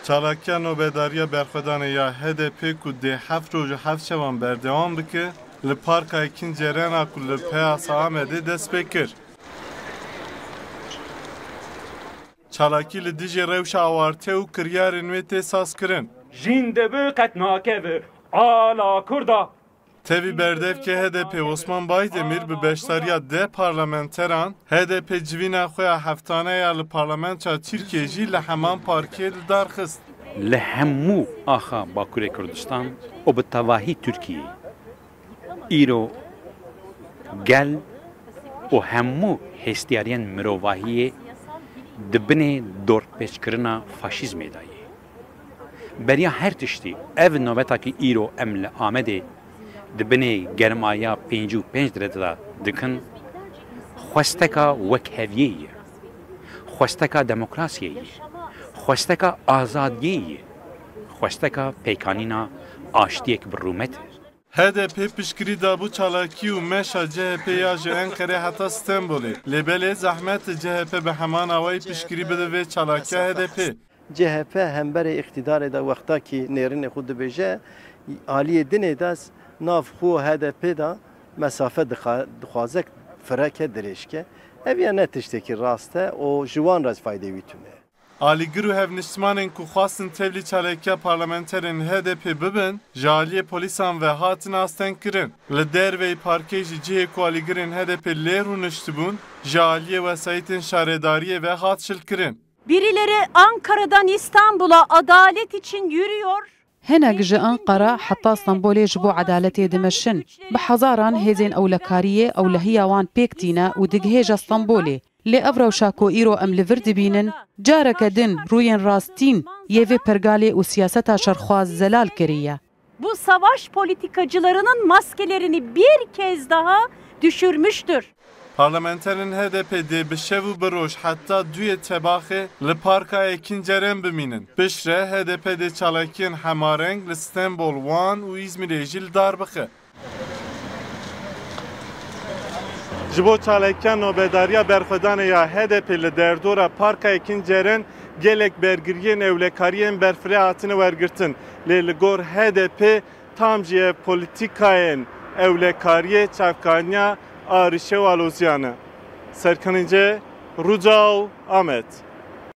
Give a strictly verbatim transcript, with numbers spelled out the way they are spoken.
Çalakiya nobedariya berxwedanê ya H D P ku dê heft roj û heft şevan berdewam bike, li Parka Yekîn Cerena ku li Peyasa Amedê dest pê kir. Çalakî li dijî rewşa awarte û kiryarên wê tê sazkirin. Jîn dibi qet nakeve ala Kurda. Tevî berdevkê H D P Osman Baydemîr bi beşdariya deh parlamenteran H D P civîna xwe ya heftane ya li Parlamentoya Tirkiyê jî li heman parkê li dar xist. Li hemû axa Bakurê Kurdistan û bi tevahî Tirkiyeyê îro gel û hemû hestiyariyên mirovahiyê di binê dorpêçkirina faşîzmê de ye. Beriya her tiştî, ev nobeta ku îro em li Amedê di binê germaya pêncî û pênc derece de dikin, xwesteka wekheviyê ye, xwesteka demokrasiyê ye, xwesteka azadiyê ye, xwesteka pêkanîna aştiyek bi rûmet e. H D P piştgirî dabû çalakî û meşa C H P ya ji Enqerê heta Stenbolê. Lê belê zehmet e C H P bi heman awayî piştgirî bide vê çalakiya H D P. C H P hemberê îqtîdarê de wextakî nêrînê xwe dibêje, aliyê dinê de nav xwe H D P de mesafe dixa-, dixwaze fireke dirêj ke. Ev ya ne tiştekî rast e û ji wan re faydê wî tune. Alîgir û hevniştimanên ku xwestin tevlî çalakiya parlamenterên H D P bibin, ji aliyê polîsan ve hatin astengkirin. Li derveyî parkê jî cihê ku alîgirên H D P lê rûniştibûn, ji aliyê wesayîtên şaredariyê ve hat şilkirin. Birileri Ankara'dan İstanbul'a adalet için yürüyor. Hinek ji Enqera heta Stenbolê ji bo edaletê dimeşin. Bi hezaran hêzên ewlekariyê ewlehiya wan pêk tîne û digihêje Stenbolê. Lê ev rewşa ku îro em li vir dibînin, careke din rûyên rastîn yê vê pergalê û siyaseta şerxwaz zelal kiriye. Bu savaş politikacılarının maskelerini bir kez daha düşürmüştür. Parlamenterên H D P dê bi şev û bi roj heta duyê Tebaxê li Parka Yekîn Ceren bimînin. Piştre H D P dê çalakiyên hemareng li Stenbol, Wan û Îzmîrê jî li dar bixe. Ji bo çalakiya nobedariya berxwedanê ya H D P li derdora Parka Yekîn Ceren gelek bergiriyên ewlekariyên berfireh hatine wergirtin. Lê li gor H D P tam jî ev polîtîkayên ewlekariyê çavkaniya arîşe û aloziyan e. Serkan Înce, Rûca û Amed.